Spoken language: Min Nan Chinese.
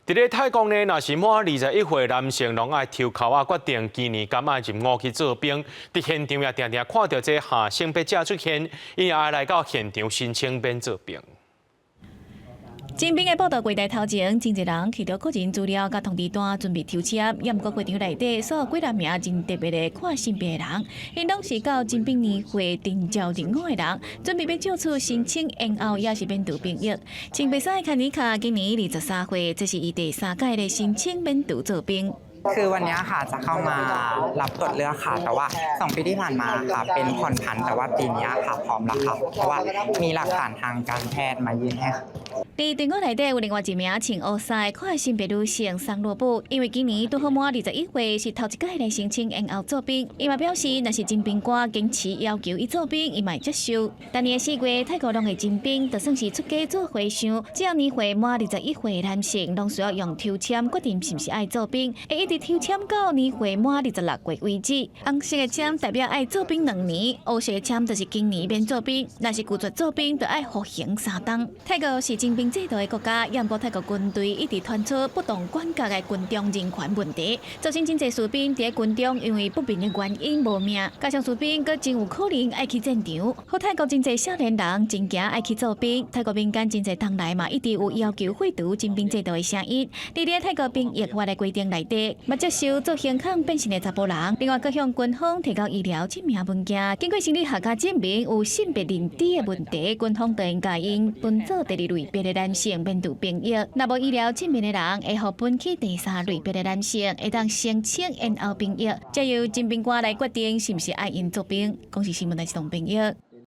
佇咧泰國呢，若是滿二十一歲男性，攏愛抽籤仔決定今年敢愛入伍去做兵。佇現場也定定看著這下性別者出現，𪜶也愛來到現場申請免做兵。徵兵的報到櫃台頭前，真濟人提著個人資料佮通知單準備抽籤。也毋過會場內底所有幾若名真特別的看性別的人，𪜶攏是到徵兵年會徵召入伍的人，準備欲借此申請延後抑是免除兵役。穿白衫的卡尼卡今年二十三歲，這是伊第三屆來申請免除做兵。 คือวันนี้ค่ะจะเข้ามารับตรวจเลือกค่ะ แต่ว่า 2 ปีที่ผ่านมาค่ะเป็นผ่อนผันแต่ว่าปีนี้ค่ะพร้อมแล้วค่ะเพราะว่ามีหลักฐานทางการแพทย์มายื่นให้ค่ะ 佇隊伍內底有另外一名穿烏衫的跨性別女性桑羅布，因為今年拄好滿二十一歲，是頭一擺來申請延後做兵。伊嘛表示，若是徵兵官堅持要求伊做兵，伊嘛會接受。逐年4月，泰國攏會徵兵，就算是出家做和尚，只要年歲滿二十一歲的男性，攏需要用抽籤決定是毋是愛做兵，會一直抽籤到年歲滿二十六歲為止。紅色的籤代表愛做兵兩年，烏色的籤就是今年免做兵。若是拒絕做兵，就愛服刑三冬。泰國是徵兵制度的國家，也毋過泰國軍隊一直傳出不當管教的軍中人權問題，造成真濟士兵佇軍中因為不明的原因無命，加上士兵閣真有可能愛去戰場，予泰國真濟少年人真驚愛去做兵。泰國民間真濟冬來嘛，一直有要求廢除徵兵制度的聲音。佇咧泰國兵役法的規定內底，嘛接受做胸腔變性的查埔人。另外，閣向軍方提交醫療證明文件，經過生理學家證明有性別認知的問題，軍方就應共𪜶分做第二類別的男性免除兵役。若無醫療證明的人，會予分去第三類別的男性，會當申請延後兵役，再由徵兵官來決定是毋是愛𪜶做兵。公視新聞來自東編譯。